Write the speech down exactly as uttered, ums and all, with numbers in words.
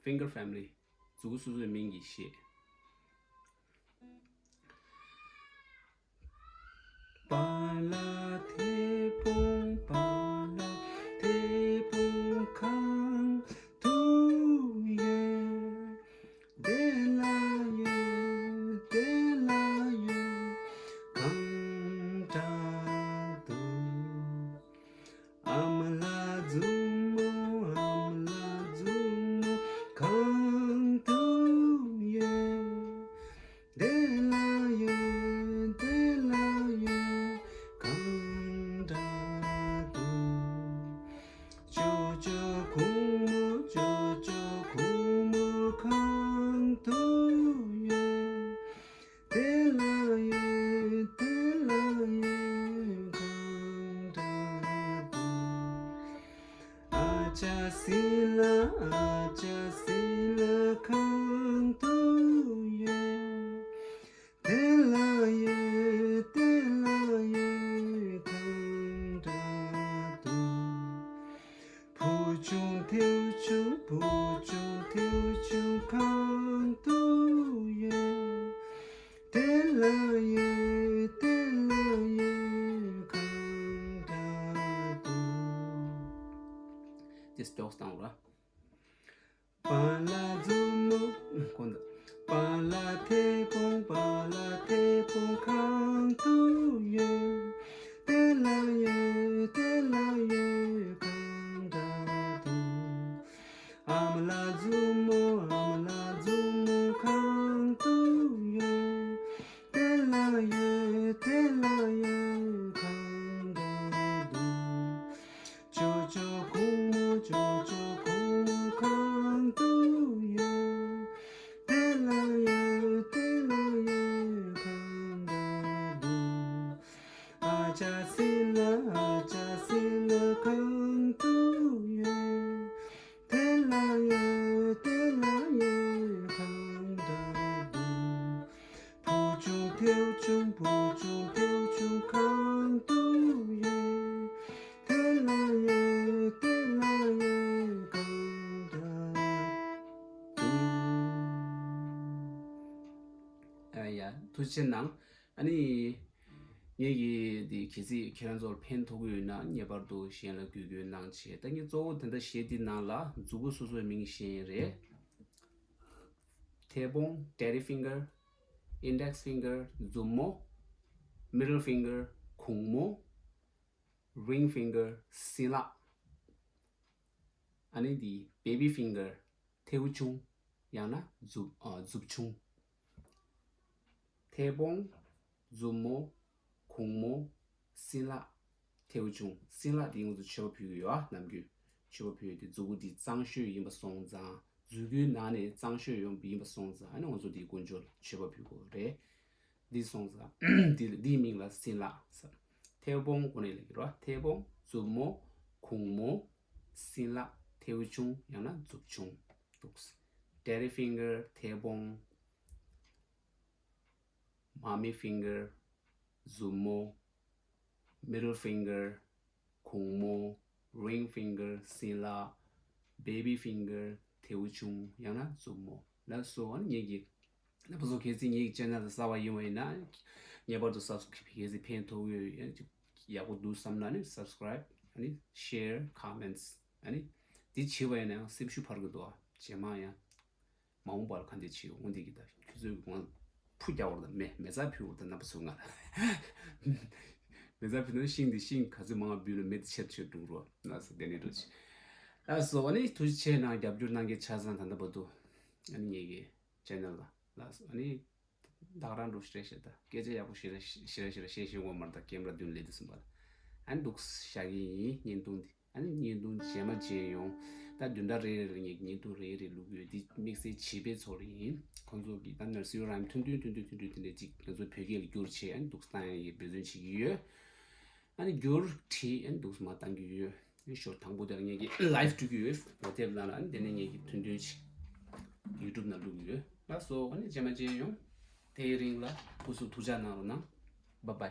Finger family. མཛུ་གུ་སོ་སོའི་མིང་གིས་བཤད། པཱ་ལགས་ཐེ་བོང་པཱ་ལགས་ཐེ་བོང་ཁང་དུ་ཡོད། དེ་ལ་ཡོད་དེ་ལ་ཡོད་གང་དྲག་འདུག་ཨ་མ་ལགས་མཛུབ་མོ་ཨ་མ་ལགས་མཛུབ་མོ་གང་དུ་ཡོད། དེ་ལ་ཡོད་དེ་ལ་ཡོད་གང་དྲག་འདུག་ཅོ་ཅོ་ཁུང་མོ་ཅོ་ཅོ་ཁུང་མོ་གང་དུ་ཡོད། དེ་ལ་ཡོད་དེ་ལ་ཡོད་གང་དྲག་འདུག་ཨ་ཅག་སྲིན་ལགས་ཨ་ཅག་སྲིན་ལགས་གང་དུ་ཡོད། དེ་ལ་ཡོད་དེ་ལ་ཡོད་གང་དྲག་འདུག་བུ་ཆུང་ཐེའུ་ཆུང་བུ་ཆུང་ཐེའུ་ཆུང་གང་དུ་ཡོད། དེ་ལ་ཡོད་དེ་ལ་ཡོད་གང་དྲག་འདུག་དེ་སྟོགས་བཏང་ར། པཱ་ལགས་མཛུབ་མོ་གོན་ད། པཱ་ལགས་ཐེ་བོང་པཱ་ལགས་ཐེ་བོང་གང་དུ་ཡོད། དེ་ལ་ཡོད་དེ་ལ་ཡོད་གང་དྲག་འདུག་ཨ་མ་ལགས་མཛུབ་མོ་ཨ་མ་ལགས་མཛུབ་མོ་གང་དུ་ཡོད། དེ་ལ་ཡོད་དེ་ལ་ཡོད་གང་དྲག་འདུག་ཅོ་ཅོ་ཁུང་མོ་ཅོ་ཅོ་ཁུང་མོ་གང་དུ་ཡོད། དེ་ལ་ཡོད་དེ་ལ་ཡོད་གང་དྲག་འདུག་ཨ་ཅག་སྲིན་ལགས་ཨ་ཅག་སྲིན་ལགས་གང་དུ་ཡོད། དེ་ལ་ཡོད་དེ་ལ་ཡོད་གང་དྲག་འདུག་བུ་ཆུང་ཐེའུ་ཆུང་བུ་ཆུང་ཐེའུ་ཆུང་གང་དུ་ཡོད། དེ་ལ་ཡོད་དེ་ལ་ཡོད་གང་དྲག་འདུག་ཨ་ཡ་ཐུགས་རྗེ་གནང་། ཨ་ནི། ངེད་ཀྱིས་འདི་གལ་སྲིད་ཁྱེད་རང་ཚོར་ཕན་ཐོགས་ཀྱི་ཡོད་ན་ངེས་པར་དུ་གཞན་ལ་བགོ་བཀོད་གནང་བྱས། ད་ངས་གཙོ་བོ་དེ་འདྲ་གཞས་འདི་ནང་ལ་མཛུབ་གུ་སོ་སོའི་མིང་བཤད་ཡིན་རེད། ཐེ་བོང་daddy finger, index finger མཛུབ་མོ། middle finger གུང་མོ། ring finger སྲིན་ལག་ཨ་ནི་འདི་baby finger ཐེའུ་ཆུང་། ཡང་ན་མཛུབ་ཨ་མཛུབ་ཆུང་། ཐེ་བོང་། མཛུབ་མོ། གུང་མོ། སྲིན་ལག་ཐེའུ་ཆུང་། སྲིན་ལག་འདི་ང་ཚོ་མཆོད་པ་ཕུལ་གྱི་ཡོད་ཨ་ནམ་རྒྱུན། མཆོད་པ་ཕུལ་ཡོད་དེ་མཛུབ་གུ་འདི་གཙང་ཤོས་ཡིན་པ་སོང་ཙང་། མཛུབ་གུའི་ནང་ནས་གཙང་ཤོས་ཡོང་ཡིན་པ་སོང་ཙང་ཨ་ནི་ང་ཚོ་འདི་དཀོན་མཆོག་ལ་མཆོད་པ་ཕུལ་དགོས་རེད། འདི་སོང་ཙང་འདི་འདིའི་མིང་ལ་སྲིན་ལག་ཟེར། ཐེའུ་བོང་གོ་ནས་ལེགས་རོ། ཐེའུ་བོང་། མཛུབ་མོ། གུང་མོ། སྲིན་ལག་ཐེའུ་ཆུང་ཡང་ན་མཛུབ་ཆུང་འདུག daddy finger ཐེའུ་བོང་། mommy finger མཛུབ་མོ། middle finger གུང་མོ། ring finger སྲིན་ལག baby finger ཐེའུ་ཆུང་ཡང་ན་མཛུབ་མོ་ལགས་སོ། ཨ་ནི་ངེད་ཀྱི་རྣམ་པ་ཚོ་གལ་སྲིད་ངེད་ཀྱི་channel དེ་གསར་པ་ཡིན་པ་ཡིན་ན་ངེས་པར་དུ་subscribe གལ་སྲིད་ཕན་ཐོགས་ཡོད་ཡག་པོ་འདུག་བསམ་ན་ནི་subscribe ཨ་ནི་share comments ཨ་ནི་འདི་བྱེད་པ་ཡིན་ན་ཡང་སེམས་ཤུགས་འཕར་གི་འདུག་ཨ་རྗེས་མ་ཡང་། མ་འོངས་པར་ག་འདྲ་བྱེད་འོང་འདི་གི་ད་ཁྱོད་ཚོའི་ངང་ཕུ་རྒྱག་བར་དང་མེ་མེ་བཙའ་ཕུལ་བར་དང་རྣམ་པ་ཚོའི་ངང་ལ་མེ་བཙའ་ཕུལ་ན་ཤིང་འདི་ཤིང་ག་ཚོད་མང་བ་འབུལ་ལ་མེ་འདི་ཆེར་ཆེར་འགྲོ་རོགས་ལགས་སོ། དེ་ནས་འགྲོ་ཆེ་ལགས་སོ། ཨ་ནི་ཐུགས་རྗེ་ཆེ་གནང་རྒྱབ་སྐྱོར་གནང་མཁན་ཆ་ཚང་ད་ལྟ་བར་དུ་ཨ་ནི་ངེད་ཀྱི་channel ལ་ལགས་སོ། ཨ་ནི་ད་ག་རང་འགྲོ་ཞེ་རེ་ཞེ་ད་སྐད་ཆ་ཡག་པོ་ཞེ་རེ་ཞེ་རེ་ཞེ་རེ་བཤད་ཤེས་འོང་མར་ད་camera མདུན་སླེབས་དུས་ཙམ་པ་ལ་ཨ་ནི་འདུག་བཞག་གི་ཡིན་བརྙན་ཐུང་འདི། ཨ་ནི་བརྙན་ཐུང་རྗེས་མ་མཇལ་ཡོང་། ད་བདུན་ཕྲག་རེ་རེ་ལ་ངས་བརྙན་ཐུང་རེ་རེ་བླུག་ཡོད། འདི་དམིགས་བསལ་བྱིས་པའི་ཚོ་རེ་ཡིན། ཁོང་ཚོ་གིས་ད་nursery rhyme ཐུང་ཐུང་ཐུང་ཐུང་ཐུང་ཐུང་འདི་འདྲ་ཅིག་ང་ཚོ་བོད་སྐད་ལ་བསྒྱུར་བྱས་ཨ་ནི་འདུག་བཏང་ཡ་ཡི་འབད་བརྩོན་བྱེད་ཀྱི་ཡོད། ཨ་ནི་བསྒྱུར་བྲིས་ཨ་ནི་འདུག་མར་བཏང་གི་ཡོད། ཨ་ནི་ཞོར་དང་པོ་དེར་ངེད་ཀྱི་ལའིབ་སྤྲོད་ཀྱི་ཡོད། ངོ་དེབ་ནང་ལ། ཨ་ནི་དེ་ནས་ངེད་ཀྱི་ཐུང་ཐུང་ཞིག་ཡུ་ཊུབ་ནང་བླུག་གི་ཡོད་ལགས་སོ། ཨ་ནི་རྗེས་མ་མཇལ་ཡོང་། དེའི་རིང་ལ་སྐུ་གཟུགས་ཐུགས་ཅག་གནང་རོགས་གནང་། Bye bye.